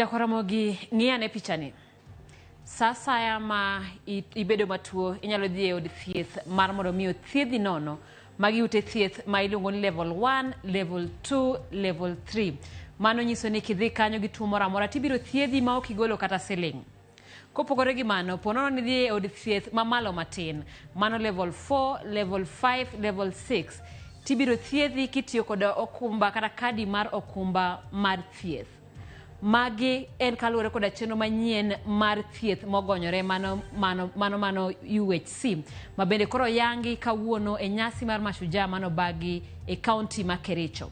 Nyakwaramogi, ng'i ane pichani. Sa asaya ma ibedo matuo, inyalo dhi e od thieth mar mondo mi othiedhi nono. Magi ute thieth ma iluongo ni level 1, level 2, level 3. Mano nyiso ni kidhi kanyo gi tuo moro amora tibiro thiedhi ma ok igolo kata siling'. Kopogore gi mano, po nono ni idhi e od thieth mamalo matin, mano level 4, level 5, level 6, tibiro thiedhi kitiyo kod okumba kata kadi mar okumba mar thieth. Magi en kaluwore koda chenro manyien mar thieth mogonyore mano UHC ma bende koro yangi kawuono e nyasi mar Mashujaa manobagi e kaunti ma Kericho.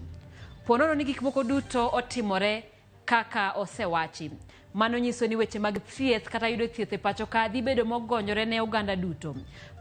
Po nono ni gik moko duto otimore kaka osewachi. Mano nyiso ni weche mag thieth kata yudo thieth e pacho ka dhi bedo mogonyore ne oganda duto.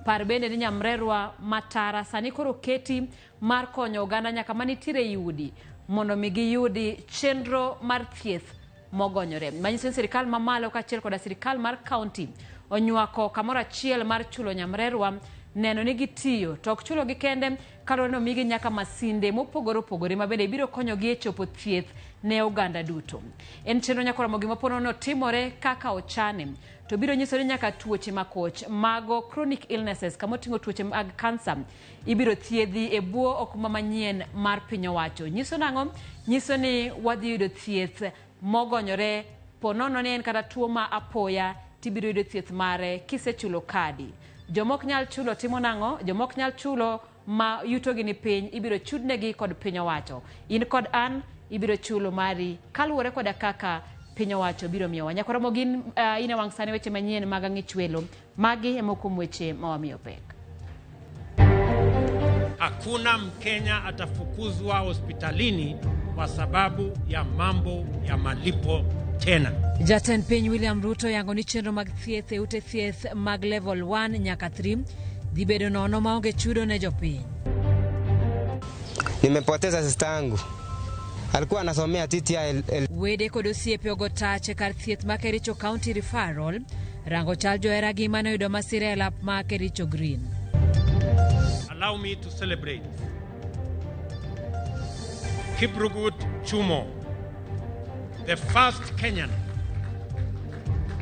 Par bende ni nyamrerwa matara sani koro keti mar konyo oganda nyaka manitiere ei udi mondo mi giyudi chenro mar thieth mogonyore. Manyiso ni sirikal mamalo kaachiel koda sirikal mar kaunti onywako kamoro achiel mar chulo nyamrerwa neno ni gitiyo to ok chulogi kende kaluwore ni omigi nyaka masinde mopogore opogore ma bende biro konyogi e chopo thieth ne oganda duto. En chenro nyakwaramogi ma notimore kaka ochane to biro nyiso ni nyaka tuoche makoch mago chronic illnesses kama oting'o tuoche mag kansa ibiro thiedhi e bwo okumba manyien mar piny owacho. Nyiso nang'o? Nyiso ni wadhi yudo thieth mogonyore po nono ni en kata tuo ma apoya tibiro yudo thieth mare kisechulo kadi. Joma ok nyal chulo timo nang'o? Joma ok nyal chulo ma yutogi ni piny ibiro chudnegi kod piny owacho. In kod an ibiro chulo mari kaluwore koda kaka piny owacho biro miyowa. Nyakwaramogi in e wang' sani weche manyien mag ang'ich welo. Magi e moko kuom weche ma wamiyo pek. Hakuna Mkenya atafukuzwa hospitalini kwa sababu ya mambo ya malipo tena. Jatend piny William Ruto yango ni chenro mag thieth e ute thieth mag level 1 nyaka 3 dhi bedo nono maonge chudo ne jopiny. Nimepoteza sista yangu, alikuwa anasomea TTI. Wede kod osiepe ogo tach e kar thieth ma Kericho County Referral rango chal joheragi mane oyudo masira e lap ma Kericho Green. Allow me to celebrate Kiprugut Chumo, the first Kenyan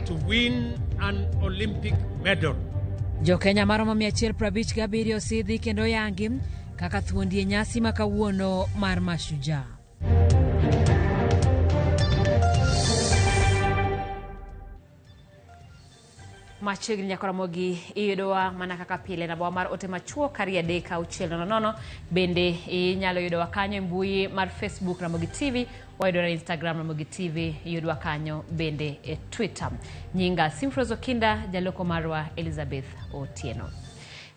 to win an Olympic medal. Jokenya maromo 157 osidhi kendo yangi kaka thuondi e nyasi ma kawuono mar Mashujaa. Machiegni nyakoramogi iyudowa mana kaka pile nambawa mar ote machuok 23600. Bende inyalo yudowa kanyo e mbui mar Facebook Ramogi TV, wayudore e Instagram Ramogi TV, iyudwa kanyo bende e Twitter. Nyinga Simfros Okinda, jaloko marwa Elizabeth Otieno.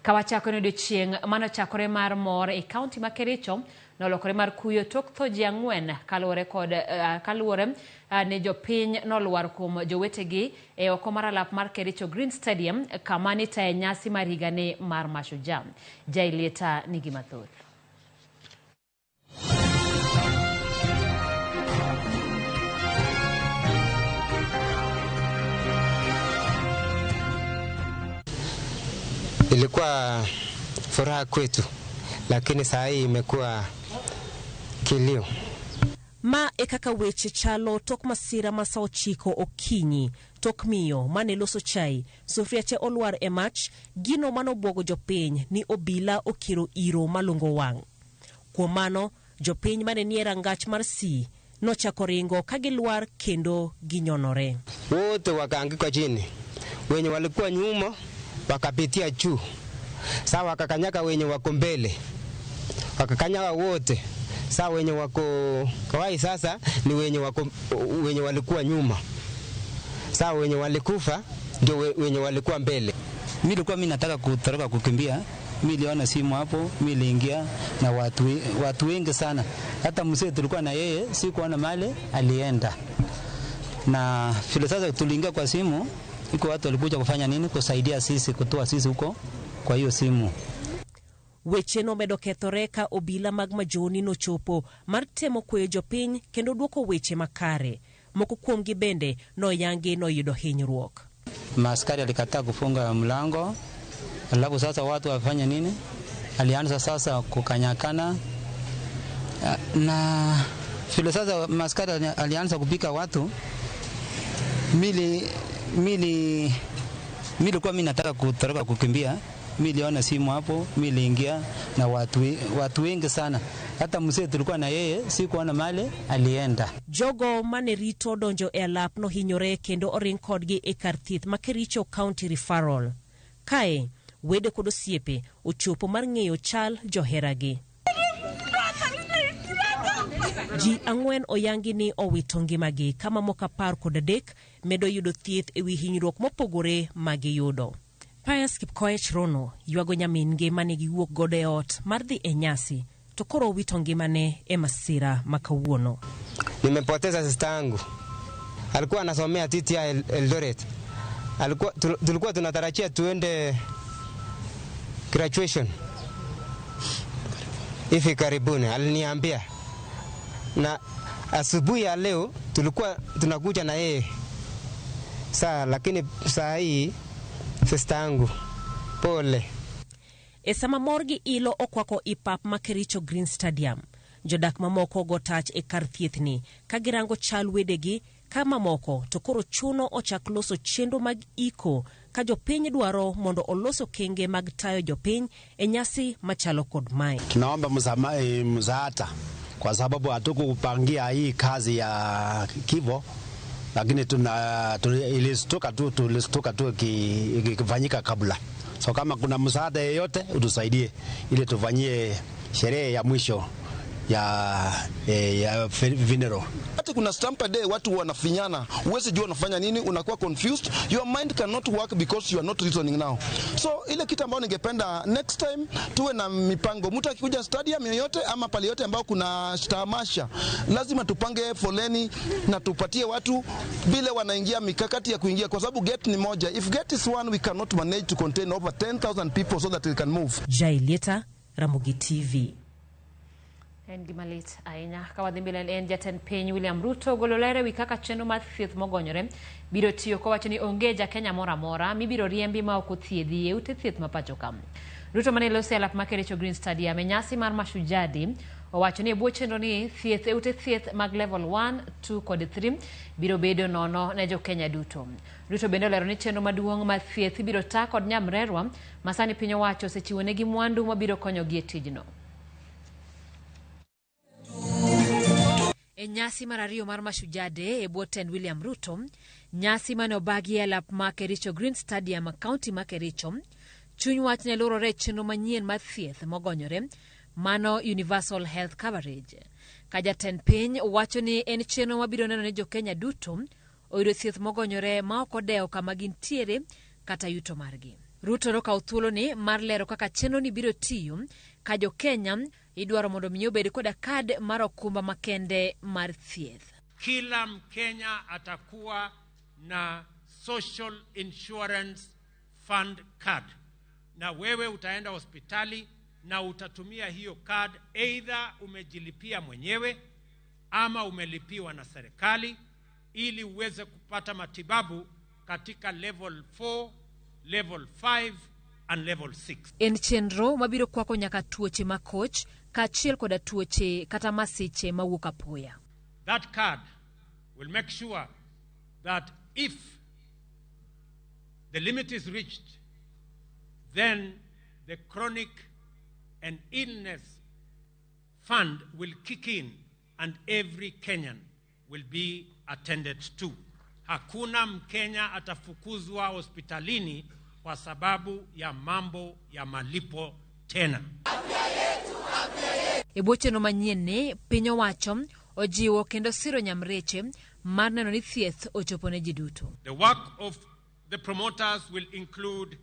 Kawachako ni odiochieng' manochakore mar mor e kaunti ma Kericho nolokore mar kuyo tok tho ji 4 kaluwore kod kaluwore ni jopiny nolwar kuom jowetegi e oko mar alap mar Kericho Green Stadium kama nitaye nyasi mar higani mar Mashujaa. Jailieta nigi mathoth. Ilikuwa furaha kwetu, lakini saa hii imekuwa kilio. Ma e kaka weche chalo tok masira ma sa 9 okinyi tok miyo mane loso chai sufria che olwar e mach gino manobwogo jopiny ni obila okiro iro malungo wang'. Kuom mano jopiny mane nie rangach mar C nochako ringo ka gilwar kendo ginyonore. Wote wakaanguka chini, wenye walikuwa nyuma wakapitia juu, saa wakakanyaka wenye wako mbele, wakakanyaka wote. Saa wenye wako kawai sasa ni wenye wako, wenye walikuwa nyuma. Saa wenye walikufa ndio wenye walikuwa mbele. Mimi nilikuwa mimi nataka kutoroka kukimbia. Mimi niliona simu hapo, mimi niliingia na watu wengi sana. Hata mzee tulikuwa na yeye, sikuona mali alienda. Na vile sasa tuliingia kwa simu, iko watu walikuja kufanya nini? Kusaidia sisi, kutoa sisi huko kwa hiyo simu. Weche nomedo kethore ka obila mag majoni nochopo mar temo kweyo jopiny kendo duoko weche makare. Moko kuomgi bende noyangi noyudo hinyruok. Maaskari alikataa kufunga mlango, alafu sasa watu wafanye nini? Alianza sasa kukanyakana, na vile sasa maaskari alianza kupika watu, Mili nilikuwa mimi nataka kutoroka kukimbia, mi niliona simu hapo, mi niliingia na watu wengi sana. Hata mzee tulikuwa na yeye, sikuona mahali alienda. Jogo mane rito donjo e alap nohinyore kendo oring kodgi e kar thieth ma Kericho County Referral. Kae, wede kod osiepe ochopo mar ng'eyo chal joheragi. Ji 4 oyangi ni owito ngimagi ka mamoko 13 medo yudo thieth ewi hinyruok mopogore magiyudo. Pius Kipkoech Rono ywago nyamin-gi mane giwuok godo e ot mar dhi e nyasi to koro owito ngimane e masira ma kawuono. Nimepoteza sister yangu, alikuwa anasomea TTI Eldoret. Alikuwa, tulikuwa tunatarajia tuende graduation hivi karibuni, aliniambia, na asubuhi ya leo tulikuwa tunakuja na yeye saa, lakini saa hii sister yangu, pole. E sama mor gi ilo okwako i pap ma Kericho Green Stadium, jodak mamoko go tach e kar thieth ni ka girango chal wedegi ka mamoko to koro chuno ochak loso chenro mag iko ka jopiny dwaro mondo olos okenge mag tayo jopiny e nyasi machalo kod mae. Tunaomba msaada kwa sababu hatukupangia hii kazi ya kifo, lakini ilistuka tu, tulistuka tu ikifanyika kabla. So kama kuna msaada yeyote utusaidie ili tufanyie sherehe ya mwisho ya funeral. Hata kuna stampede, watu wanafinyana, huwezi jua unafanya nini, unakuwa confused, your mind cannot work because you are not reasoning now. So ile kitu ambayo ningependa next time tuwe na mipango, mtu akikuja stadium yoyote ama pale yote ambao kuna tamasha, lazima tupange foleni na tupatie watu vile wanaingia, mikakati ya kuingia, kwa sababu gate ni moja. If gate is one, we cannot manage to contain over 10,000 people so that we can move. Jailieta, Ramogi TV. En gima lit ahinya ka wadhi mbele en jatend piny William Ruto ogolo ler ewi kaka chenro mar thieth mogonyore biro tiyo kowacho ni onge ja Kenya moro amora mibiro riembi ma ok othiedhi e ute thieth ma pacho ka. Ruto mane loso e alap ma Kericho Green Stadium e nyasi mar Mashujaa Day owacho ni e bwo chenro ni thieth e ute thieth mag level 1, 2 kod 3 biro bedo nono ne jo Kenya duto. Ruto bende olero ni chenro maduong' mar thieth ibiro ta kod nyamrerwa ma sani piny owacho osechiwo negi mwandu mabiro konyogi e tijno. E nyasi mar ariyo mar Mashujaa Day e bwo tend William Ruto, nyasi mane obagi e alap ma Kericho Green Stadium, kaunti ma Kericho, chuny wach ne lurore e chenro manyien mar thieth mogonyore, mano Universal Health Coverage. Ka jatend piny wacho ni en chenro mabiro neno ni jo Kenya duto oyudo thieth mogonyore ma ok odewo kama gintiere kata yuto margi. Ruto nokawo thuoloni mar lero kaka chenro ni biro tiyo ka jo Kenya idwaro mondo mi obed koda kad mar okumba makende mar thieth. Kila Mkenya atakuwa na social insurance fund card, na wewe utaenda hospitali na utatumia hiyo card, either umejilipia mwenyewe ama umelipiwa na serikali, ili uweze kupata matibabu katika level 4, level 5 and level 6. En chenro mabiro kwako nyaka tuoche makoch kaachiel koda tuoche kata masiche mawuok apoya. That card will make sure that if the limit is reached, then the chronic and illness fund will kick in and every Kenyan will be attended to. Hakuna Mkenya atafukuzwa hospitalini kwa sababu ya mambo ya malipo tena. E bwo chenro manyien ni, piny owacho ojiwo kendo siro nyamreche mar neno ni thieth ochopo ne ji duto. The work of the promoters will include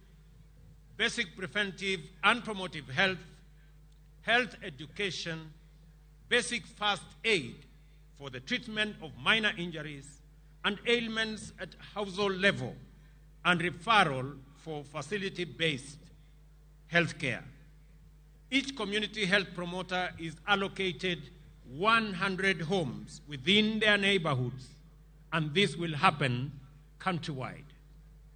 basic preventive and promotive health, health education, basic first aid for the treatment of minor injuries and ailments at household level, and referral for facility-based healthcare. Each community health promoter is allocated 100 homes within their neighborhoods, and this will happen countrywide.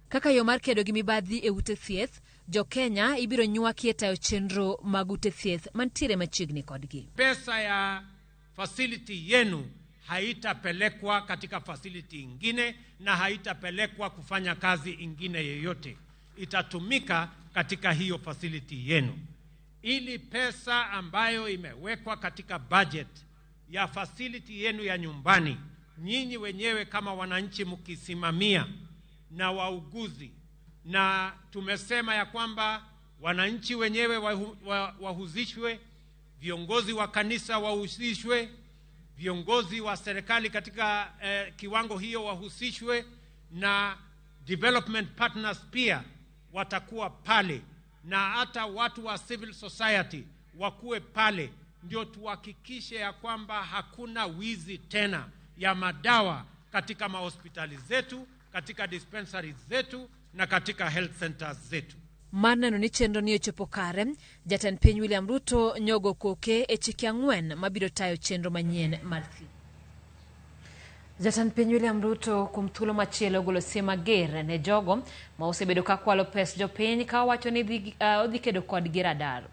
Kaka yo mar kedo gi mibadhi e ute thieth, jo Kenya ibiro nywaki e tayo chenro mag ute thieth mantiere machiegni kodgi. Pesa ya facility yenu Haitapelekwa katika facility ingine na haitapelekwa kufanya kazi ingine yeyote. Itatumika katika hiyo facility yenu, ili pesa ambayo imewekwa katika budget ya facility yenu ya nyumbani, nyinyi wenyewe kama wananchi mkisimamia na wauguzi, na tumesema ya kwamba wananchi wenyewe wahusishwe, viongozi wa kanisa wahusishwe, viongozi wa serikali katika kiwango hiyo wahusishwe, na development partners pia watakuwa pale, na hata watu wa civil society wakuwe pale, ndio tuhakikishe ya kwamba hakuna wizi tena ya madawa katika mahospitali zetu, katika dispensaries zetu na katika health centers zetu. Mar neno ni chenro ni ochopo kare, jatend piny William Ruto nyogo koke e chike 4 mabiro tayo chenro manyien mar thieth. Jatend piny William Ruto kuom thuolo machielo ogolo siem mager ne jogo ma osebedo ka kwalo pes jopiny ka owacho ni odhi kedo kodgi radar.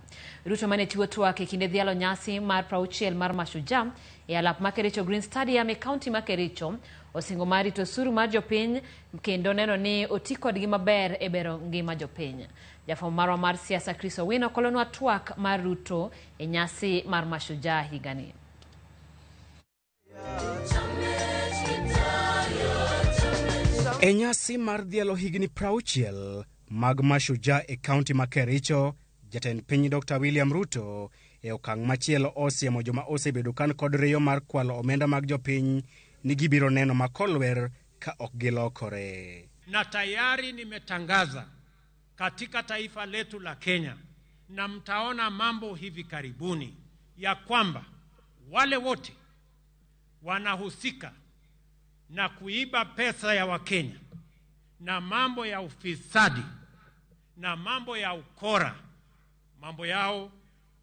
Ruto mane chiwo twak e kinde dhialo nyasi mar 60 mar Mashujaa e alap ma Kericho Green Stadium e kaunti ma Kericho osingo mar rito osuru mar jopiny kendo neno ni oti kodgi maber e bero ngima jopiny. Jafwambo marwa mar siasa Chris Owino kolonwa twak mar Ruto e nyasi mar Mashujaa higani. E nyasi mar dhialo higni 60 mag Mashujaa e kaunti ma Kericho, jatend piny Dr. William Ruto e okang' machielo osiemo joma osebedo kan kod riyo mar kwalo omenda mag jopiny ni gibiro neno makolwer ka ok gilokore. Na tayari nimetangaza katika taifa letu la Kenya, na mtaona mambo hivi karibuni ya kwamba wale wote wanahusika na kuiba pesa ya Wakenya na mambo ya ufisadi na mambo ya ukora, mambo yao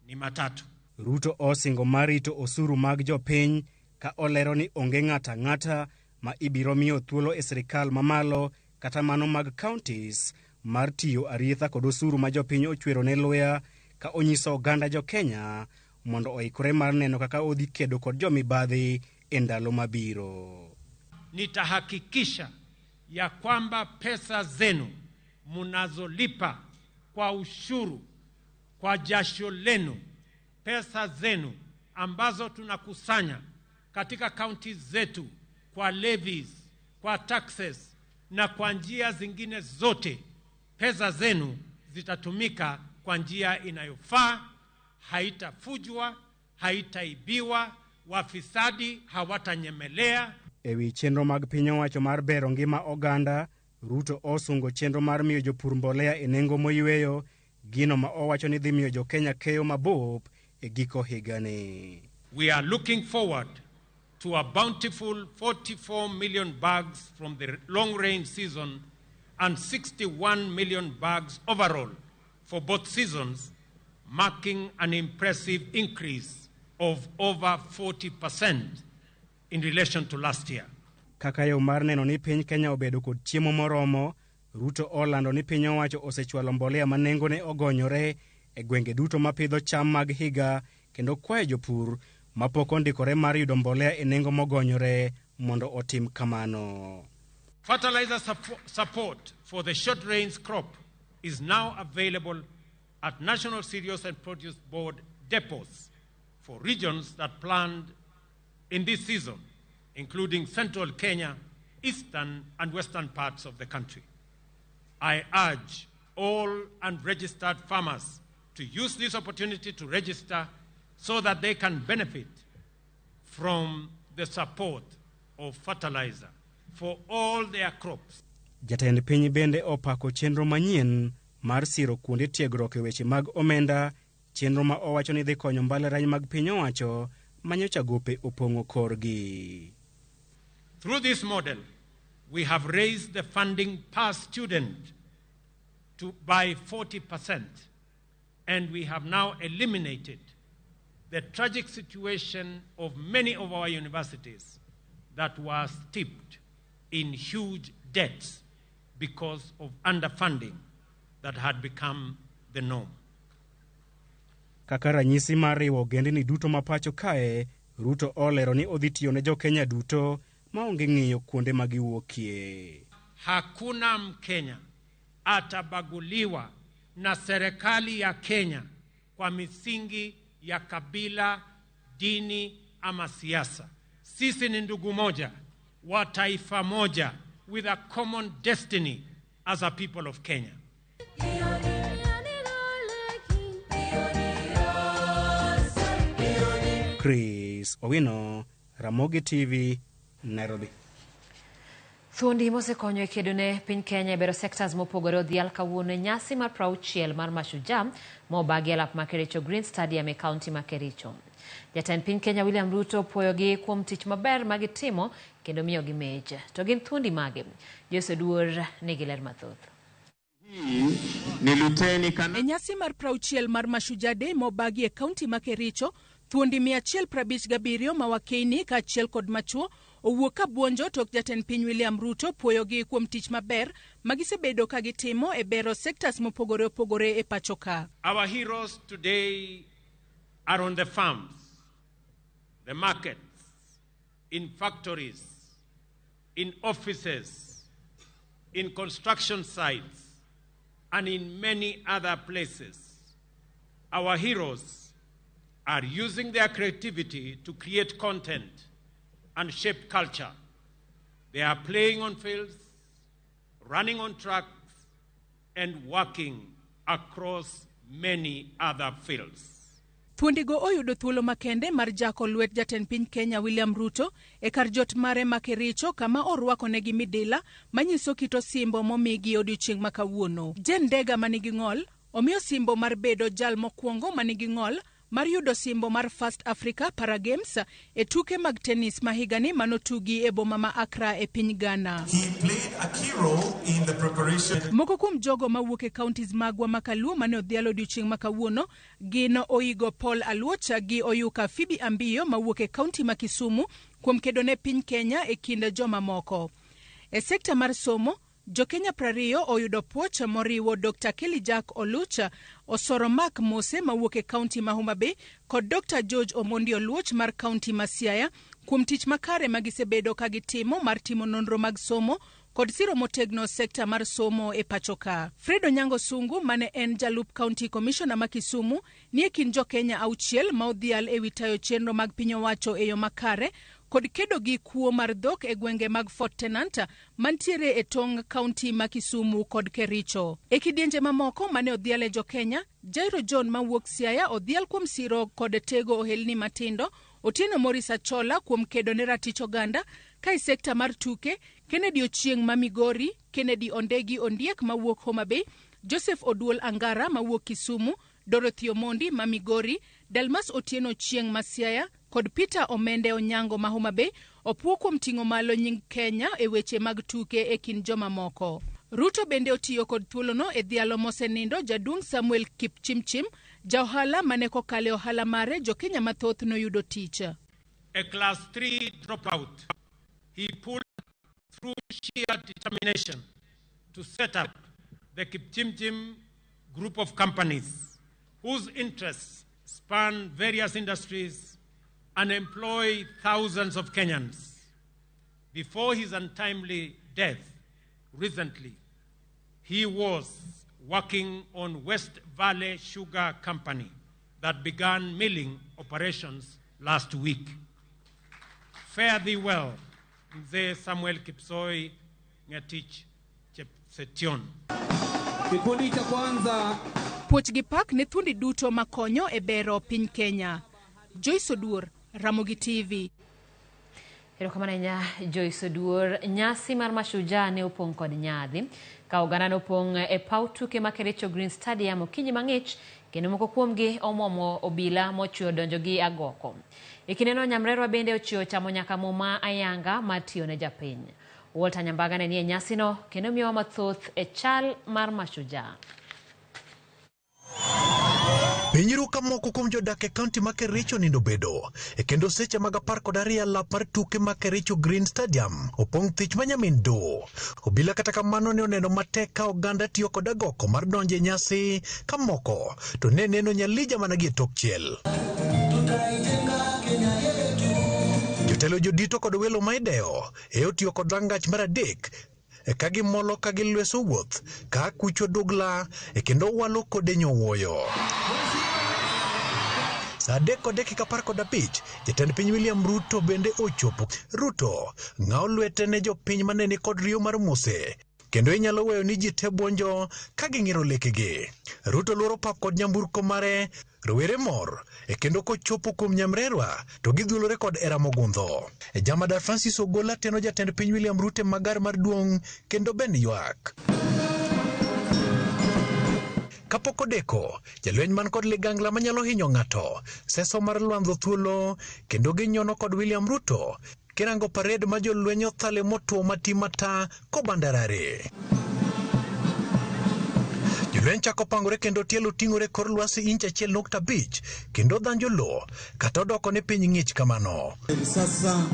ni matatu. Ruto osingo mar rito osuru mag jopiny ka olero ni onge ng'ata ng'ata ma ibiro miyo thuolo e sirikal mamalo kata mano mag counties mar tiyo aritha kod osuru ma jopiny ochwero ne luya, ka onyiso oganda jo-Kenya mondo oikre mar neno kaka odhi kedo kod jomibadhi e ndalo mabiro. Nitahakikisha ya kwamba pesa zenu mnazolipa kwa ushuru, kwa jasho lenu, pesa zenu ambazo tunakusanya katika kaunti zetu kwa levies, kwa taxes na kwa njia zingine zote, pesa zenu zitatumika kwa njia inayofaa, haitafujwa, haitaibiwa, wafisadi hawatanyemelea. E wi chenro mag piny owacho mar bero ngima oganda, Ruto osungo chenro mar miyo jopur mbolea e nengo moyweyo, gino ma owacho ni dhi miyo jo-Kenya keyo mabup e giko higani. We are looking forward to a bountiful 44 million bags from the long rain season and 61 million bags overall for both seasons, marking an impressive increase of over 40% in relation to last year. Kaka yo mar neno ni piny Kenya obedo kod chiemo moromo, Ruto olando ni piny owacho osechwalo mbolea ma nengone ogonyore e gwenge duto mapidho cham mag higa kendo kwayo jopur mapok ondikore mar yudo mbolea e nengo mogonyore mondo otim kamano. Fertilizer support for the short rains crop is now available at National Cereals and Produce Board depots for regions that planned in this season, including central Kenya, eastern and western parts of the country. I urge all unregistered farmers to use this opportunity to register so that they can benefit from the support of fertilizer for all their crops. Jatend piny bende opako chenro manyien mar siro kuonde tiegruok e weche mag omenda, chenro ma owacho ni dhi konyo mbalariany mag piny owacho manyocha gope opong'o korgi. Through this model, we have raised the funding per student by 40%, and we have now eliminated the tragic situation of many of our universities that were steeped in huge debts because of underfunding that had become the norm. Kaka ranyisi mar riwo ogendini duto ma pacho kae Ruto olero ni odhi tiyo ne jokenya duto maonge ng'iyo kuonde ma giwuokie. Hakuna Mkenya atabaguliwa na serikali ya Kenya kwa misingi ya kabila, dini ama siasa. Sisi ni ndugu moja wa taifa moja with a common destiny as a people of Kenya. Chris Owino, Ramogi TV, Nairobi. Thuondi mosekonyo e kedo ne piny Kenya e bero sectors mopogore odhial kawuono e nyasi mar 60 mar Mashujaa mobagi e lap ma Kericho Green Stadium e kaunti ma Kericho. Jatend piny Kenya William Ruto opuoyogi kuom tich maber ma gitimo kendo miyogi mich. To gin thuondi mage? Jose Oduor nigi ler mathoth. E nyasi mar 60 mar Mashujaa Day mobagi e kaunti ma Kericho, thuondi 157 ma wakeini kaachiel kod machuo owuok ka buonjo tok jatend piny William Ruto puoyogi kuom tich maber ma gisebedo ka gitimo e bero sectors mopogore opogore e pacho ka. Our heroes today are on the farms, the markets, in factories, in offices, in construction sites, and in many other places. Our heroes are using their creativity to create content and shape culture. They are playing on fields, running on tracks, and working across many other fields. Thuondigo oyudo thuolo makende mar jako lwet jatend piny Kenya William Ruto e kar jot mare ma Kericho kama orwakonegi midila manyiso kit osimbo momigi odiochieng' ma kawuono. Jane Ndega manigi ng'ol omiyo osimbo mar bedo jal mokwongo manigi ng'ol mar yudo osimbo mar First Africa Para Games e tuke mag tennis ma higani manotugi e boma ma Accra e piny Ghana. Moko kuom jogo mawuok e counties magwa ma Kaluo mane odhial odiochieng' ma kawuono gin Oigo Paul Aluocha gi Oyuka Phoebe Ambiyo mawuok e kaunti ma Kisumu kuom kedo ne piny Kenya e kind joma moko. E sekta mar somo, Jokenya 20 oyudo puoch moriwo Dr. Kelly Jack Olucha, Osoro Mark Mose mawuok e kaunti ma Homa Bay kod Dr. George Omondi Oluoch mar kaunti ma Siaya kuom tich makare ma gisebedo ka gitimo mar timo nonro mag somo kod siro motegno sekta mar somo e pacho ka. Fred Onyango Sungu mane en jalup county commissioner ma Kisumu ni e kind jokenya 6 ma odhial ewi tayo chenro mag piny owacho e yo makare kod kedo gi kuo mar dhok e gwenge mag Fort Tenant mantiere e tong' kaunti ma Kisumu kod Kericho. E kidienje mamoko mane odhial e jokenya, Jairo John mawuok Siaya odhial kuom siro kod tego ohelni matindo, Otieno Morris Achola kuom kedo ne ratich oganda, ka e sekta mar tuke, Kennedy Ochieng' ma Migori, Kennedy Ondegi Ondiek mawuok Homa Bay, Joseph Oduol Angara mawuok Kisumu, Dorothy Omondi ma Migori, Dalmas Otieno Ochieng' ma Siaya kod Peter Omende Onyango ma Homa Bay opuo kuom ting'o malo nying Kenya e weche mag tuke e kind joma moko. Ruto bende otiyo kod thuolono e dhialo mosenindo jaduong' Samuel Kipchimchim, ja ohala mane kokale ohala mare jokenya mathoth noyudo tich. A class 3 dropout, he pulled through sheer determination to set up the Kipchimchim group of companies whose interests span various industries and employ thousands of Kenyans. Before his untimely death recently, he was working on West Valley Sugar Company that began milling operations last week. Fare thee well, Mzee Samuel Kipsoi Ngetich Chepsetion. Kikundi cha kwanza. Puoch gi pak ne thuondi duto makonyo e bero piny Kenya. Joyce Oduor, Ramogi TV. Erokamano ahinya Joyce Oduor. Nyasi mar Mashujaa ne opong' kod nyadhi ka oganda nopong' e paw tuke ma Kericho Green Stadium okinyi mang'ich kendo moko kuomgi omwomo obila mochweyo donjo gi agoko. E kindeno nyamrerwa bende ochiewo chamo nyaka muma ayanga mar tiyo ne japiny. Walter Nyambaga ne nie nyasino kendo miyowa mathoth e chal mar Mashujaa. Pinyru ka moko kuom jodak e kaunti ma Kericho nindo bedo e kendo seche mag 12 lap mar tuke ma Kericho Green Stadium opong' thich ma nyamin do. Obila kata kamano ne oneno matek ka oganda tiyo kod agoko mar donjo e nyasi ka moko to ne neno nyalija mana gi e tok chiel. Jotelo jodito kod welo ma idewo e otiyo kod rangach mar adek ka gimolo ka gilweso wuoth ka kucho dugla e kendo walo kode nyowuoyo. Sa 3:15, jatend piny William Ruto bende ochopo. Ruto ng'awo lwete ne jopiny mane ni kod riyo mar mose kendo inyalo weyo ni ji te buonjo ka ging'iro lekegi. Ruto luoro pap kod nyamburko mare, rowere mor e kendo kochopo kuom nyamrerwa to gidhulore kod hera mogundho. Jamadar Francis Ogola teno jatend piny William Ruto e magar mar duong' kendo ben ywak. Kapok odeko, jalweny man kod ligangla manyalo hinyo ng'ato, seso mar lwandho thuolo kendo ginyono kod William Ruto kirango parade ma jolweny othale motwo mati mata kobandarare. Jolweny chako pangore kendo tielo ting'ore kor lwasi inch 1.5 kendo dhanjo lo kata odoko ni piny ng'ich kamano. Sasa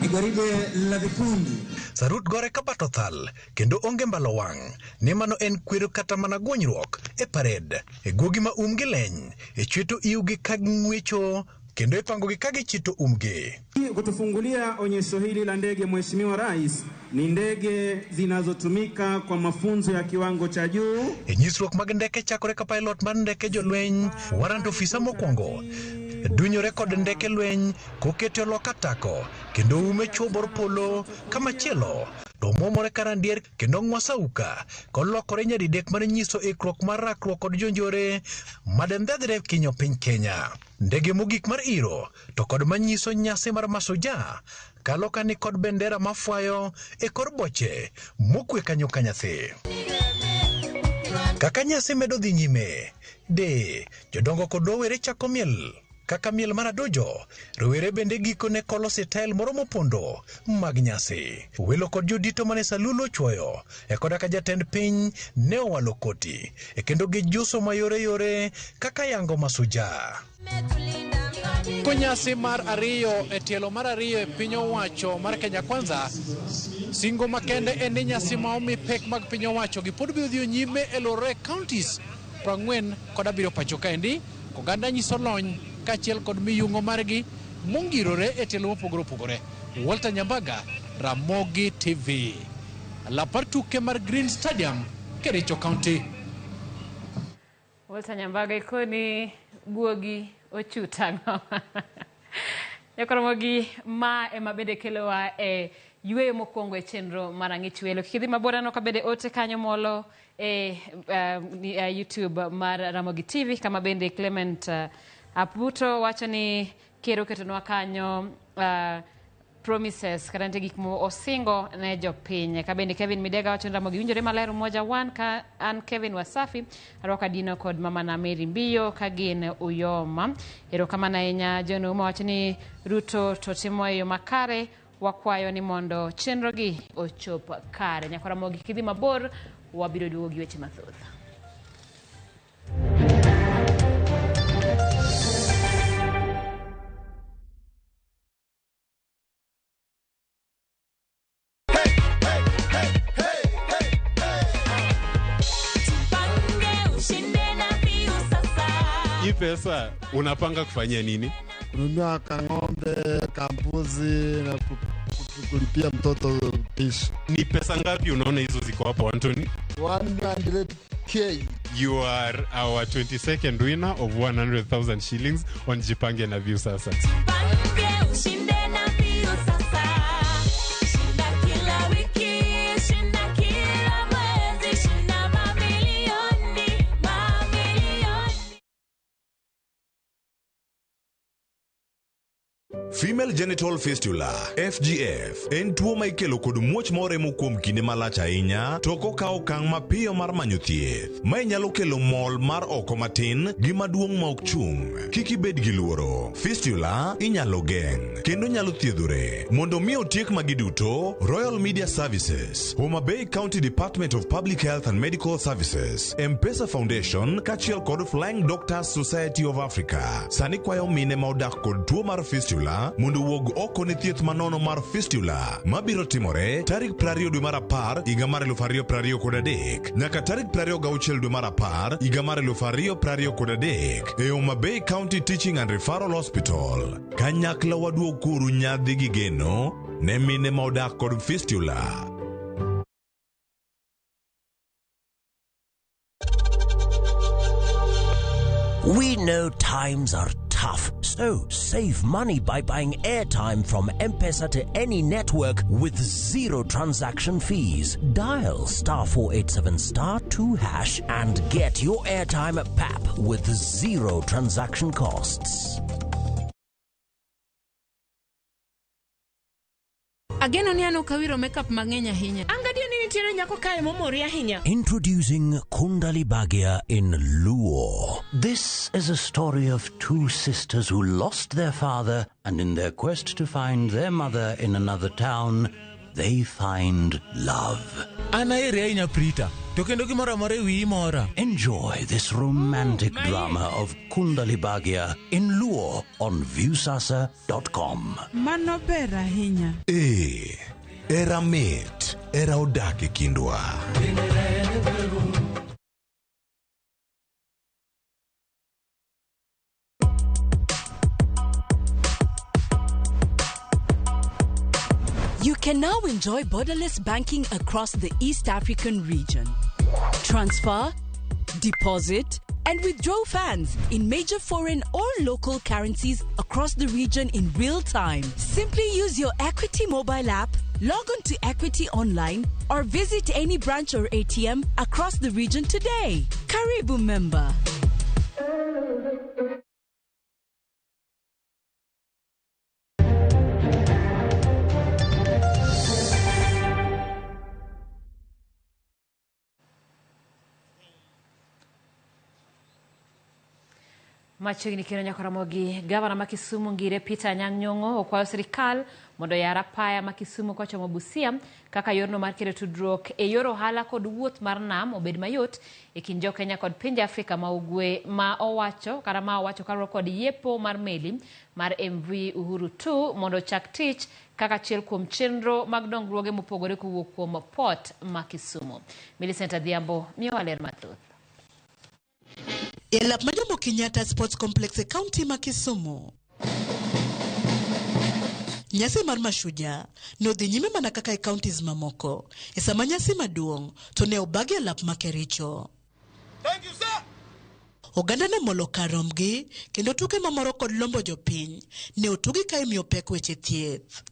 ni gwaride la vikundi. Sarut gore ka bat othal kendo onge mbalo wang' ni mano en kwero kata mana gwonyruok e parade. E guogi ma umgi leny, e chweto iwgi ka ging'wecho kendo ipangogi ka gichito umgi. Kutufungulia onyesho hili la ndege, Mheshimiwa Rais, ni ndege zinazotumika kwa mafunzo ya kiwango cha juu. E nyisruok mag ndeke chakore ka pilot mar ndeke jolweny warrant ofisa mokwongo dunyore kod ndeke lweny kokete loka tako kendo ume chuo bor polo kamachielo to muomore karandier kendo ng'wa auka kolokore nyadidek mar nyiso ikruok mar rakruok kod jonjore madendhedhre kinyo piny Kenya. Ndege mogik mar iro to kod manyiso nyasi mar Mashujaa kalo kani kod bendera mafwayo e kor boche mokwe kanyo ka nyathi. Kaka nyasi medo dhi nyime, de jodongo kod rowere chako miel kaka miel mar adojo, rowere bende gikone kolo sitael moro mopondo mag nyasi. Welo kod jodito mane salulu ochwoyo e koda ka jatend piny ne owalo koti e kendo gijuso mayore yore kaka yango Mashujaa. Konyasi mar ariyo e tielo mar ariyo e piny owacho mar Kenya Kwanza, singo makende en ni nyasi ma omi pek mag piny owacho gi pod biro dhi nyime e luorore counties 47 pacho kaendi. Oganda nyiso lony kaachiel kod miyung'o margi mongirore e tielo mopogore opogore. Walter Nyambaga, Ramogi TV. Lapar tuke mar Green Stadium, Kericho County. Walter Nyambaga ikoni guogi ochutang'o. Nyakoromogi ma ema bende kelowa e yueyo mokwongo e chenro mar Ang'ich Welo. Kik idhi mabor aneno ka bende ote kanyo molo e YouTube mar Ramogi TV kama bende Clement Aputo wacho ni ker oketonwa kanyo promises kata nitie gik mo osingo ne jopiny. Ka bende Kevin Midega wacho ni Ramogi winjore maler umoja wan ka an Kevin Wasafi arwako Adino kod mama na Mary Mbiyo ka gin Uyoma. Erokamano ahinya John Ouma wacho ni Ruto to timo e yo makare, wakwayo ni mondo chenrogi ochop kare. Nyakwa Ramogi kik idhi mabor, wabiro duogo gi weche mathoth. Hii pesa unapanga kufanyia nini? Kununua kang'ombe, kambuzi na kulipia mtoto pishi. Ni pesa ngapi unaona hizo ziko hapo Anthony? 100K. You are our 22nd winner of 100,000 shillings on Jipange na Viusasa. Jipange ushinde na Viusasa. Shinda kila wiki, shinda kila mwezi, shinda mamilioni, mamilioni. Female genital fistula FGF en tuo ma ikelo kod muoch moremo kuom kinde malach ahinya to ok okaw okang' mapiyo mar manyo thieth. Mae nyalo kelo mol mar oko matin gi maduong' ma ok chung'. Kik ibed gi luoro. Fistula inyalo geng' kendo nyalo thiedhore. Mondo mi otiek magi duto, Royal Media Services, Homa Bay County Department of Public Health and Medical Services, M-Pesa Foundation kaachiel kod Flying Doctors Society of Africa sani kwayo mine ma odak kod tuo mar fistula fistula mondo owuog oko ne thieth manono mar fistula mabiro timore tarik 20 dwe mar 10 higa mar 2023 nyaka tarik 26 dwe mar 10 higa mar 2023 e Homa Bay County Teaching and Referral Hospital. Kanyakla waduokuru nyadhi gi geno ne mine ma odak kod fistula. We know times are tough, so save money by buying airtime from M-Pesa to any network with zero transaction fees. Dial star 487 star 2 hash and get your airtime at PAP with zero transaction costs. Ageno ni an ok awiro makeup mang'eny ahinya. An gadier ni nitiere nyako kae momori ahinya. Introducing Kundali Bhagya in Luo. This is a story of two sisters who lost their father, and in their quest to find their mother in another town, they find love. An aheri ahinya Prita, to kendo gimoro amora e wiyi mora. Enjoy this romantic drama of Kundali Bhagya in Luo on Viusasa.com. Mano ber ahinya. Ee, era mit, era odak e kindwa. You can now enjoy borderless banking across the East African region. Transfer, deposit, and withdraw funds in major foreign or local currencies across the region in real time. Simply use your Equity mobile app, log on to Equity Online, or visit any branch or ATM across the region today. Karibu member. Machiegni kendo nyaka Ramogi, gavana ma Kisumu Ngire Peter Anyang' Nyong'o okwayo sirikal mondo oyar apaya ma Kisumu kochomo Busia kaka yorno mar kelo tudruok e yor ohala kod wuoth mar nam obed mayot e kind jokenya kod pinje Afrika ma ugwe ma owacho kata ma owacho kaluwore kod yepo mar meli mar MV Uhuru 2 mondo ochak tich kaka achiel kuom chenro mag dongruoge mopogore kowuok kuom port ma Kisumu. Millicent Adhiambo miyowa ler mathoth. E lap ma Jomo Kenyatta Sports Complex e kaunti ma Kisumu. Nyasi mar Mashujaa ne odhi nyime mana kaka e counties mamoko. E sama nyasi maduong' to ne obagi e lap ma Kericho. Thank you, sir. Oganda ne molo kar rombgi kendo tuke mamoro kod lombo jopiny ne otugi ka imiyo pek weche thieth.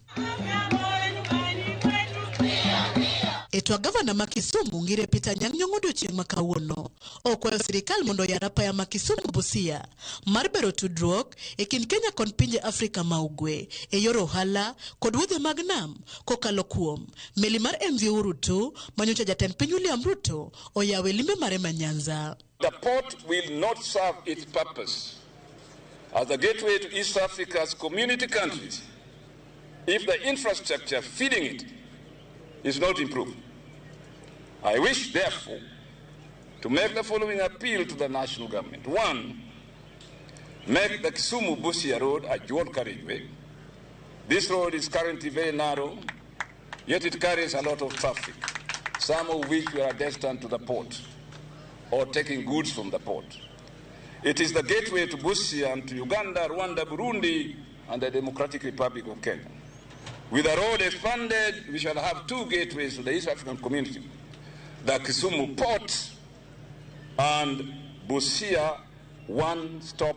E twak gavana ma Kisumu Ngire Peter Anyang' Nyong'o odiochieng' ma kawuono okwayo sirikal mondo oyar apaya ma Kisumu Busia mar bero tudruok e kind Kenya kod pinje Afrika ma ugwe e yor ohala kod wuodhe mag nam kokalo kuom meli mar MV Uhuru 2 manyocha jatend piny William Ruto oyawo e limbe mare ma Nyanza. The port will not serve its purpose as a gateway to East Africa's community countries if the infrastructure feeding it is not improved. I wish, therefore, to make the following appeal to the national government. 1, make the Kisumu-Busia Road a dual carriageway. This road is currently very narrow, yet it carries a lot of traffic, some of which were destined to the port or taking goods from the port. It is the gateway to Busia and to Uganda, Rwanda, Burundi, and the Democratic Republic of Kenya. With the road expanded, we shall have two gateways to the East African community, the Kisumu Port and Busia One-Stop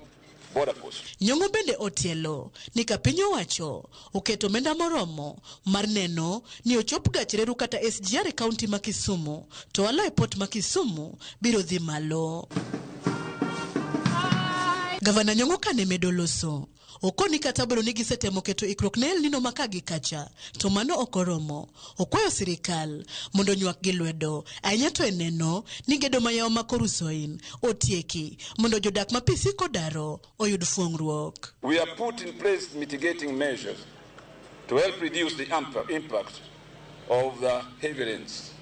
Border Post. Nyong'o bende otielo ni ka piny owacho oketo omenda moromo mar neno ni ochop gach reru kata SGR e kaunti ma Kisumu to ohala e port ma Kisumu biro dhi malo. Gavana Nyong'o kane medo loso okoni kata obedo ni gisetemo keto ikruok ne El Nino ma ka gi kacha to mano ok oromo. Okwayo sirikal mondo onywak gi lwedo ahinya to e neno ni gedo ma yawo ma Korusoin otieki mondo jodak ma pi siko daro oyud fuong'ruok. We have put in place mitigating measures to help reduce the impact of the heavy rains.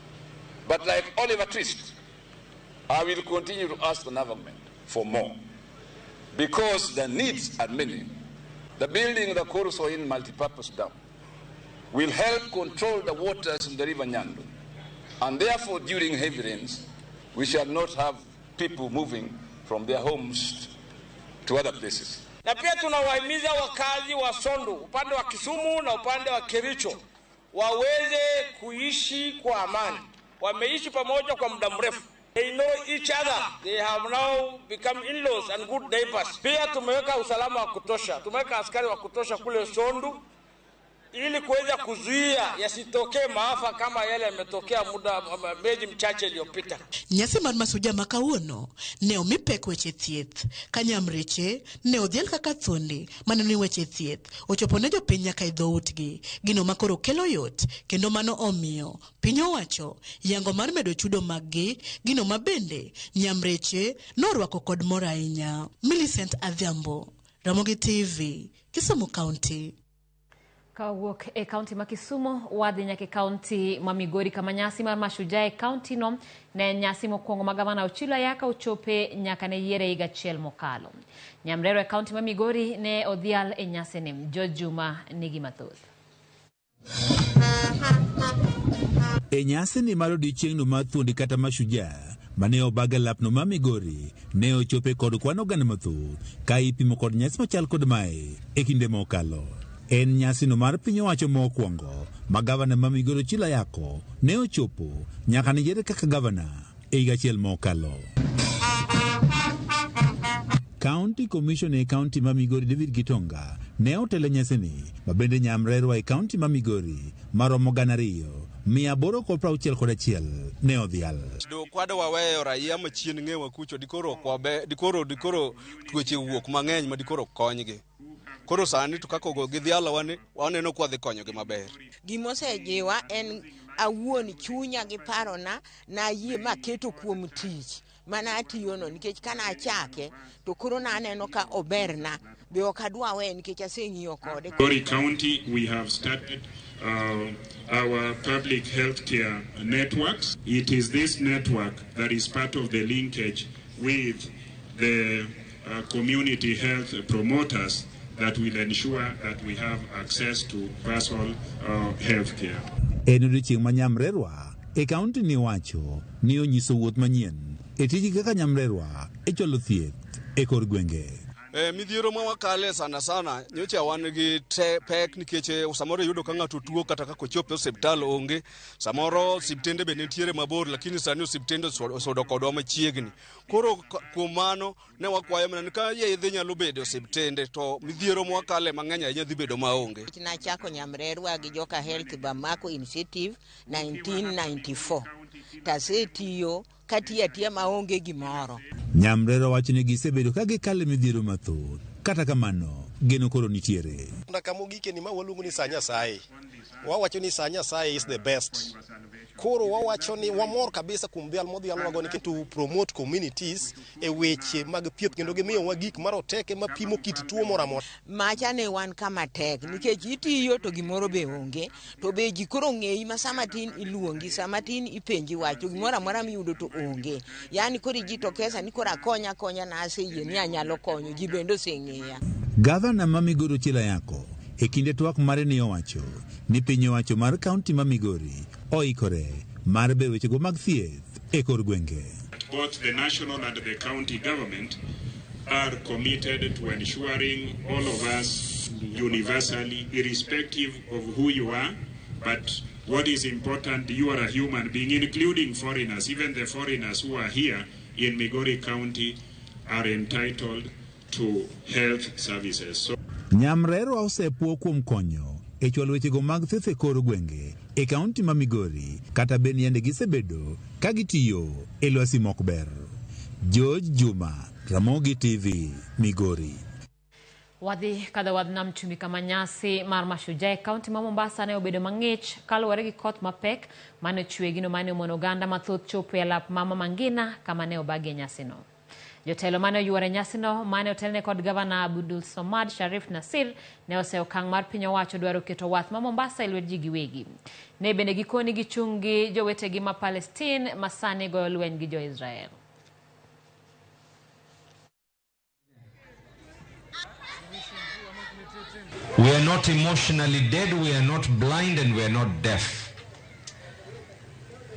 But like Oliver Twist, I will continue to ask the government for more, because the needs are many. The building of the Koru-Soin multipurpose dam will help control the waters in the River Nyando, and therefore during heavy rains, we shall not have people moving from their homes to other places. Na pia tunawahimiza wakazi wa Sondu upande wa Kisumu na upande wa Kericho waweze kuishi kwa amani. Wameishi pamoja kwa muda mrefu. They know each other. They have now become in-laws and good neighbors. Pia tumeweka usalama wa kutosha. Tumeweka askari wa kutosha kule Sondu ili kuweza kuzuia yasitokee maafa kama yale yametokea muda miezi michache iliyopita. Nyasi mar Mashujaa ma kawuono ne omi pek weche thieth ka nyamreche ne odhial kaka thuondi maneno ni weche thieth ochopo ne jopiny nyaka e dhoutgi, gino ma koro kelo yot kendo mano omiyo piny owacho yango mar medo chudo maggi, gino ma bende nyamreche norwako kod mor ahinya. Millicent Adhiambo, Ramogi TV, Kisumu County. Kawuok e kaunti ma Kisumu wadhi nyaka e kaunti ma Migori kama nyasi mar Mashujaa e kaunti no ne nyasi mokwongo ma gavana Ochilo Ayaka ochope nyaka ne yiere higa achiel mokalo. Nyamrero e kaunti ma Migori ne odhial e nyasini. George Juma nigi mathoth. E nyasini mar odiechieng'no mar thuondi kata Mashujaa mane obag e lapno ma Migori ne ochope kod kwan oganda mathoth ka ipimo kod nyasi machal kod mae e kinde mokalo. En nyasino mar piny owacho mokwongo ma gavana ma Migori Ochilo Ayako ne ochopo nyaka ne yiere kaka gavana e higa achiel mokalo. County Commissioner e kaunti ma Migori David Gitonga ne otelo e nyasini ma bende nyamrerwa e kaunti ma Migori maromo 861 ne odhial. Do kwado waweyo raia machien ng'ewa kucho dikoro kwabe dikoro tuoche wuok mang'eny ma dikoro konygi. Koro sani to kaka ogo gidhialo wani waneno kwa dhi konyogi maber. Gimosejiwa en awuon chunya gi parona nayie maketo kuom tich mana atiyono nikech kana achake to koro naneno ka oberna be ok adwa weye nikech aseng'iyo kode. Migori County, we have started our public health care networks. It is this network that is part of the linkage with the community health promoters that will ensure that we have access to personal health care. En odiechieng' ma nyamrerwa e kaunti ni wacho ni onyiso wuoth manyien e tiji kaka nyamrerwa e chwalo thieth e kor gwenge. Midhiero ma wakale sana sana nyocha wan gi pek nikech samoro yudo ka ng'ato tuo kata kaka ochopo e osiptal onge, samoro osiptende be nitiere mabor, lakini sani osiptende osudo kodwa machiegni. Koro kuom mano ne wakwayo mana ni ka yedhe nyalo bedo e osiptende to midhiero ma wakale mang'eny ahinya dhi bedo maonge. Nachako nyamrerwa gi Joka Health Bamako Initiative 1994 tasetiyo katiyo atiya maonge gimoro. Nyamrerwa wacho ni gisebedo ka gikalo e midhiero mathoth, kata kamano geno koro nitiere. Kama ni ma waluongo ni sa Nyasaye. Wawacho ni sa Nyasaye is the best. Koro wawacho ni wamor kabisa kuom dhial modhialwago nikech to promote communities e weche mag thieth kendo gimiyowa gik maroteke mapimo kit tuo moro amora. Macha ne wan kama tek nikech itiyo to gimoro be onge, to be ji koro ng'eyi ma sama tin iluongi, sama tin ipenji wach to gimoro amora miyudo to onge. Yani koro ji to kesa ni koro akonya akonya na aseyie ni anyalo konyo, ji bende oseng'eya. Gavana ma Migori Ochilo Ayako e kinde twak mare ne owacho ni piny owacho mar kaunti ma Migori oikore mar bero wechego mag thieth e kor gwenge. Both the national and the county government are committed to ensuring all of us universally, irrespective of who you are, but what is important, you are a human being, including foreigners. Even the foreigners who are here in Migori County are entitled to health services. So Nyamrerwa osepuo kuom konyo e chwalo wechego mag thieth e kor gwenge e kaunti ma Migori kata bed ni yande gisebedo ka gitiyo e lwasi mok ber. George Juma, Ramogi TV, Migori. Wadhi kadho wadh nam chumbi kama nyasi mar Mashujaa e kaunti ma Mombasa ne obedo mang'ich kaluwore gi koth mapek mane ochwe gino mane omono oganda mathoth chopo e alap ma Mama Ngina kama ne obagie nyasino. Jotelo mane oyuoro e nyasino mane otelne kod gavana Abdul Somad Sharif Nasir ne oseyo okang' mar piny owacho dwaro keto wath ma Mombasa e lwet ji giwegi. Ne bende gikoni gichung' gi jowetegi ma Palestine ma sani goyo lweny gi jo-Israel. We are not emotionally dead, we are not blind, and we are not deaf.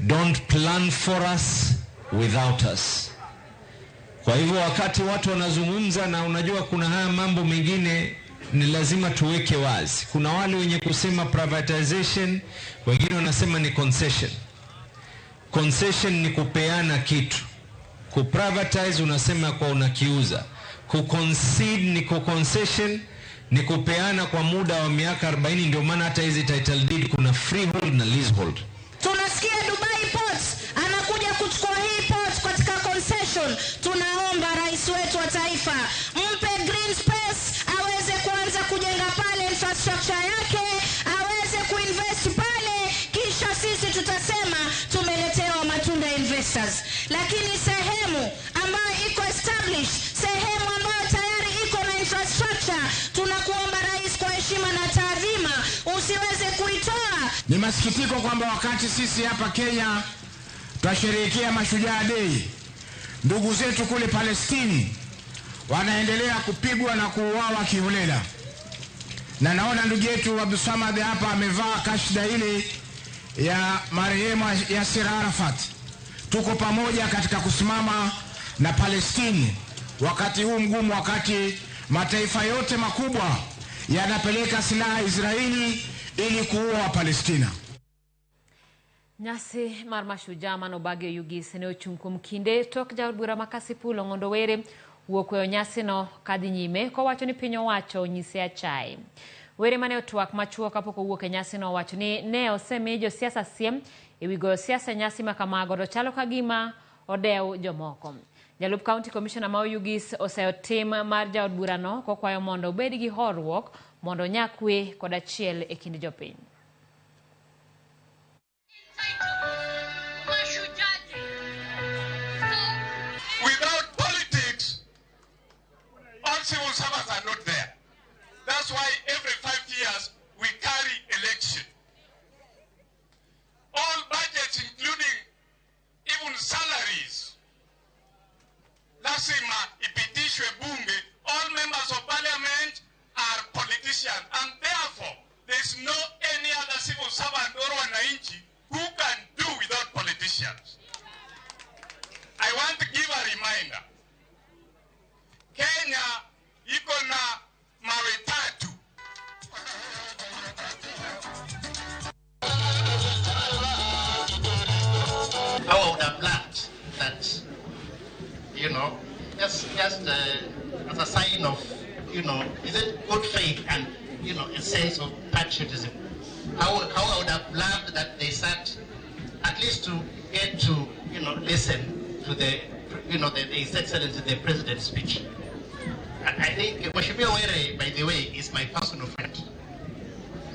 Don't plan for us without us. Kwa hivyo wakati watu wanazungumza, na unajua kuna haya mambo mengine ni lazima tuweke wazi. Kuna wale wenye kusema privatization, wengine wanasema ni concession. Concession ni kupeana kitu. Kuprivatize unasema kwa unakiuza. Kuconcede ni kuconcession, ni kupeana kwa muda wa miaka 40. Ndio maana hata hizi title deed kuna freehold na leasehold. Tunasikia Dubai Ports anakuja kuchukua hii port katika concession. Tunaomba rais wetu wa taifa mpe green space aweze kuanza kujenga pale infrastructure yake, aweze kuinvest pale, kisha sisi tutasema tumeletewa matunda ya investors. Lakini sehemu ambayo iko established, sehemu ambayo tayari iko na infrastructure, tunakuomba rais, kwa heshima na taadhima, usiweze kuitoa. Ni masikitiko kwamba wakati sisi hapa Kenya twasherehekea Mashujaa Day, ndugu zetu kule Palestini wanaendelea kupigwa na kuuawa kiholela. Na naona ndugu yetu Abdulsamad hapa amevaa kashda ile ya marehemu Yasser Arafat. Tuko pamoja katika kusimama na Palestini wakati huu mgumu, wakati mataifa yote makubwa yanapeleka silaha Israeli ili kuua Palestina. Nyasi mar Mashujaa manobagi Oyugis ne ochung' kuom kinde tok jaod bura ma Kasipul Ong'ondo Were wuok weyo nyasino kadhi nyime kowacho ni piny owacho onyise achaye. Were mane otwak machuok kapok owuok e nyasino owacho ni ne osemi josiasa siem ewi goyo siasa e nyasi ma kamago to chalo ka gima odew jomoko. Jalup County Commissioner ma Oyugis oseyo tim mar jaod burano kokwayo mondo obed gi horuok mondo onya kwe kod achiel e kind jopiny. Without politics, all civil servants are not there. That's why every 5 years we carry election. All budgets, including even salaries, lazima ipitishwe bunge. All members of parliament are politicians, and therefore there is no any other civil servant or wananchi who can do without politicians. I want to give a reminder. Kenya iko na mawe tatu. How I would have loved that, you know, just as a sign of, you know, is it good faith and, you know, a sense of patriotism. How I would have loved that they sat at least to get to, you know, listen to the, you know, the His Excellency the President's speech. I think Mheshimiwa Were, by the way, is my personal friend.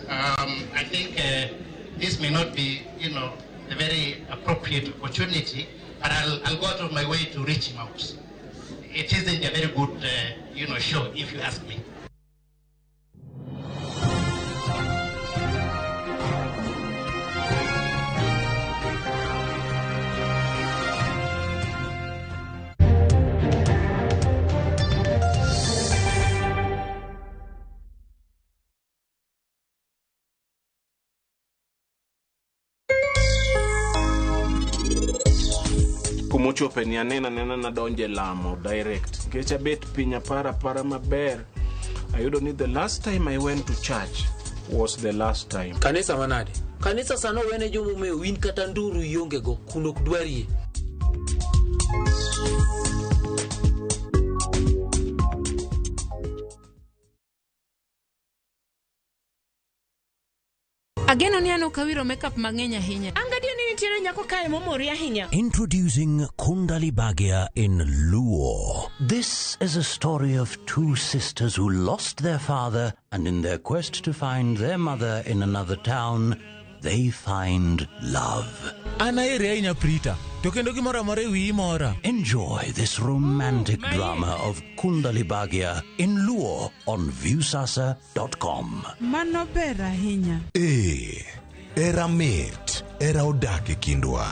I think this may not be, you know, the very appropriate opportunity, but I'll go out of my way to reach him out. It isn't a very good, you know, show, if you ask me. Kumochope ni anena nena nadonje lamo direct nikech abet piny apara maber. Ayudo ni the last time I went to church was the last time. Kanisa manade? Kanisa sano wene jomomewo in kata nduru ionge go kuno ok dwarie. Ageno ni an ok awiro makeup mang'eny ahinya. An gadier ni nitiere nyako kae momori ahinya. Introducing Kundali Bhagya in Luo. This is a story of two sisters who lost their father, and in their quest to find their mother in another town, they find love. An ahere ahinya Prita, to kendo gimoro amora e wiyi mora. Enjoy this romantic drama of Kundali Bhagya in Luo on Viusasa.com. Mano ber ahinya. Ee, era mit, era odak e kindwa.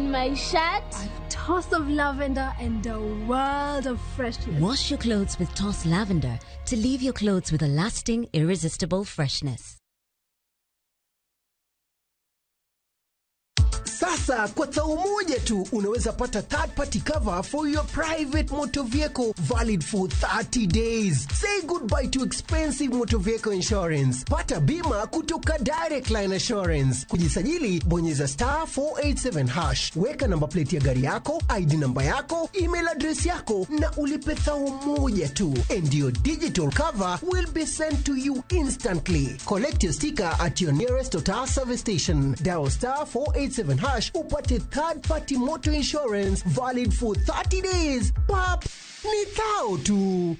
in my shirt. A toss of lavender and a world of freshness. Wash your clothes with Toss Lavender to leave your clothes with a lasting, irresistible freshness. Sasa kwa thao moja tu unaweza pata third party cover for your private motor vehicle valid for 30 days. Say goodbye to expensive motor vehicle insurance. Pata bima kutoka Direct Line Assurance. Kujisajili, bonyeza star 487 hash. Weka namba plate ya gari yako, ID namba yako, email address yako na ulipe thao moja tu. And your digital cover will be sent to you instantly. Collect your sticker at your nearest Total service station. Dial star 487 hash upate third party motor insurance valid for 30 days. Pap, ni thao tu.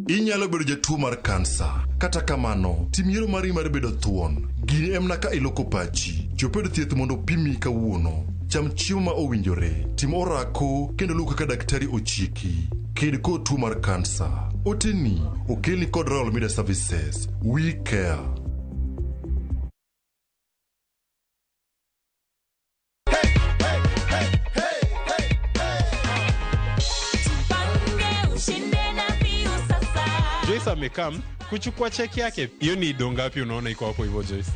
Inyalo bedo jatuo mar kansa. Kata kamano, tim yiero mari mar bedo thuon. Gini en mana ka iloko pachi. Chop e od thieth mondo opimi kawuono. Cham chiemo ma owinjore. Tim orako kendo luw kaka daktari ochiki. Ked kod tuo mar kansa. Oteni okelni kod Royal Media Services. We care. Joyce amekam kuchukua cheki yake. Hiyo ni do ngapi unaona iko hapo hivyo Joyce?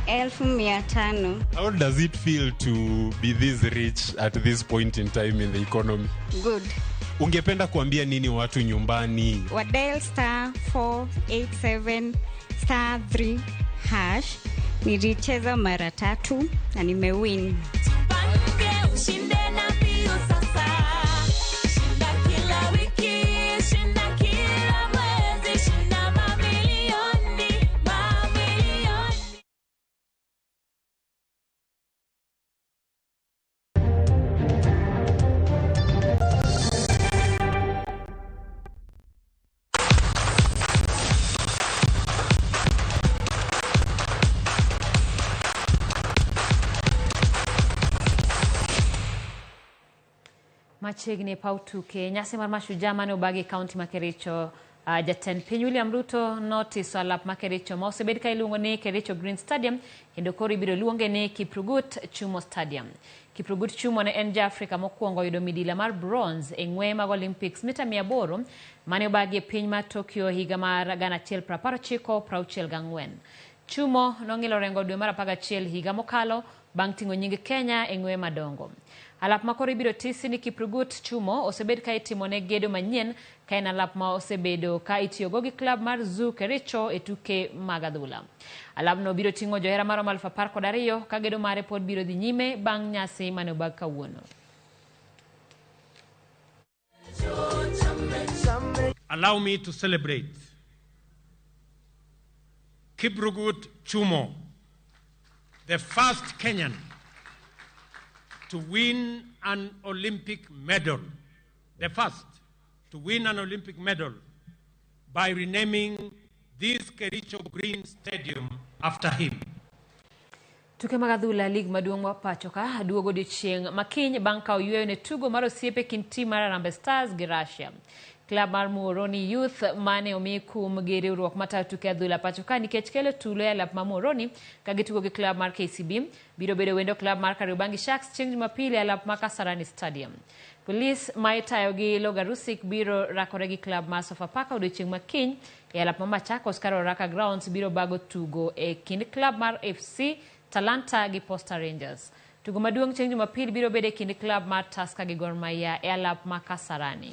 500,000. How does it feel to be this rich at this point in time in the economy? Good. Ungependa kuambia nini watu nyumbani? Wa dial star 487 star 3 hash. Nilicheza mara 3 na nimewin. Ushinde na mbio sasa. Shinda kila wiki, shinda kila mwezi, shinda mamilioni, mamilioni. Machiegni e paw tuke nyasi mar Mashujaa mane obagi e kaunti ma Kericho. Jatend piny William Ruto notiso alap ma Kericho ma osebed ka iluongo ni Kericho Green Stadium kendo koro ibiro luonge ni Kiprugut Chumo Stadium. Kiprugut Chumo ne en ja Afrika mokwongo yudo midila mar bronze e ng'weye mag Olympics mita 800 mane obagi e piny mar Tokyo higa mar 1964. Chumo nong'ilo rengo dwe mar 11 higa mokalo bang' ting'o nying Kenya e ng'weye madongo. Alap ma koro ibiro tisi ni Kiprugut Chumo osebed ka itimone gedo manyien ka en alap ma osebedo ka itiyogo gi klab mar Zoo Kericho e tuke mag adhula. Alapno biro ting'o johera maromo 12,000 ka gedo mare pod biro dhi nyime bang' nyasi mane obag kawuono. Allow me to celebrate Kiprugut Chumo, the first Kenyan to win an Olympic medal, the first to win an Olympic medal by renaming this Kericho Green Stadium after him. Tuke mag adhula lig maduong' ma pacho ka duogo odiechieng' makiny bang' kawo yweyo ne tugo mar osiepe kind tim mar Harambee Stars gi Russia. Klab mar Muhoroni Youth mane omi kum gi riwruok matayo tuke adhula pacho ka nikech kelo tulo e alap ma Muhoroni ka gitugo gi klab mar KCB biro bedo wendo klab mar Kariobangi Sharks chieng' Jumapil e alap ma Kasarani Stadium. Polis ma itayo gi Logarusik biro rakore gi klab mar Sofapaka odiechieng' makiny e alap ma Machakos ka Ruaraka Grounds biro bago tugo e kind klab mar FC Talanta gi Posta Rangers. Tugo maduong' chieng' Jumapil biro bedo e kind klab mar Tusker gi Gor Mahia e alap ma Kasarani.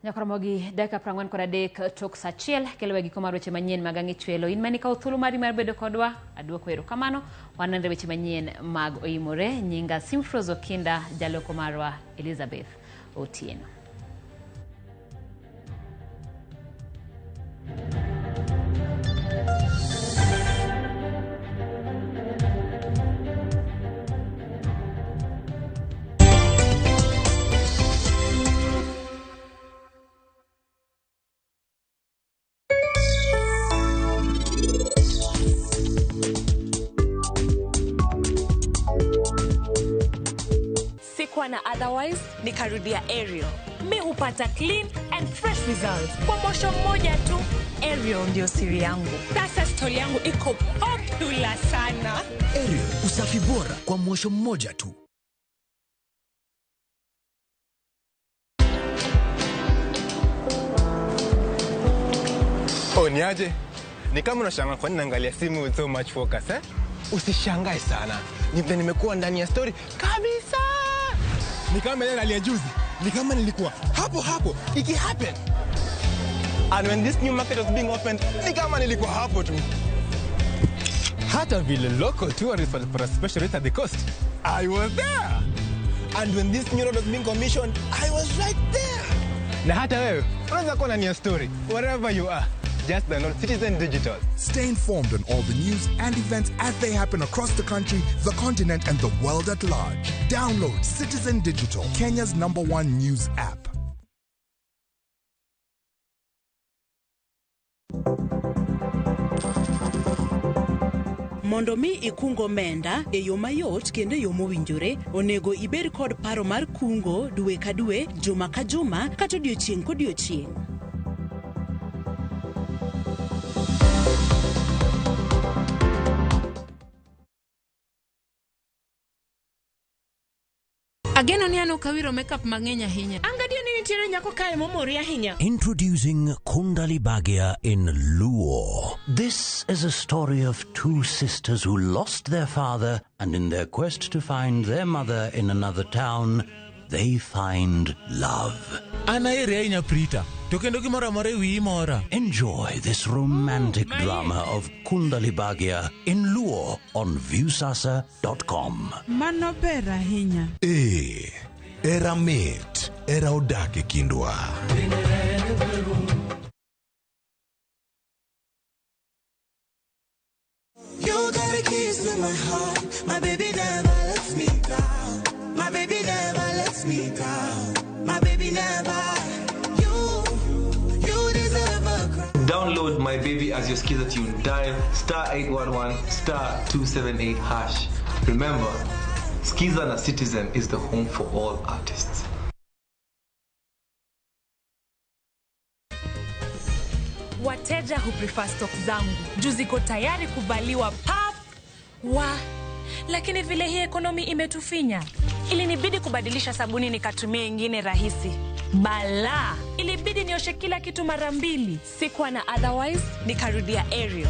Nyakoromogi dakika 43 tok saa 1 kelo we giko mar weche manyien mag Ang'e Chwelo. In mane ikawo thuolo mari mar bedo kodwa, aduoko erokamano. Wanenre weche manyien mag Oimore. Nyinga Simfrose Okinda, jaloko marwa Elizabeth Otieno. Sikuwa na otherwise, nikarudia Ariel. Mi hupata clean and fresh results kwa mosho mmoja tu. Ariel ndio siri yangu. Sasa stori yangu iko popular sana. Ariel, usafi bora kwa mwosho mmoja tu. Oh, niaje? Ni kama unashangaa kwa nini naangalia simu with so much focus, eh? Usishangae sana. Ni vile nimekuwa ndani ya story kabisa. Ni kama ile hali ya juzi. Ni kama nilikuwa hapo hapo iki happen. And when this new market was being opened, ni kama nilikuwa hapo tu. Hata vile local tourists walipata special rate at the coast, I was there. And when this new road was being commissioned, I was right there. Na hata wewe unaweza kuwa ndani ya story wherever you are. Just download Citizen Digital. Stay informed on all the news and events as they happen across the country, the continent, and the world at large. Download Citizen Digital, Kenya's #1 news app. Mondo mi ikung omenda e yo mayot kendo e yo mowinjore, onego ibed kod paro mar kungo dwe ka dwe, juma ka juma, kata odiochieng' kodiochieng'. Ageno ni an ok awiro makeup mang'eny ahinya. An gadier ni nitiere nyako kae momori ahinya. Introducing Kundali Bhagya in Luo. This is a story of two sisters who lost their father, and in their quest to find their mother in another town, they find love. An aheri ahinya Prita, to kendo gimoro amora e wiyi mora. Enjoy this romantic drama of Kundali Bhagya in Luo on Viusasa.com. Mano ber ahinya. Ee, era mit, era odak e kindwa. You got a keys to my heart. My baby never lets me down. My baby never lets me down. My baby never. You deserve a crown. Download My Baby as your Skiza tune. Dial *811 *278#. Remember, Skiza na Citizen is the home for all artists. Wateja hu prefer stock zangu juu ziko tayari kuvaliwa pap wa, lakini vile hii ekonomi imetufinya, ilinibidi kubadilisha sabuni nikatumia ingine rahisi. Bala, ilibidi nioshe kila kitu mara mbili. Sikuwa na otherwise, nikarudia Ariel.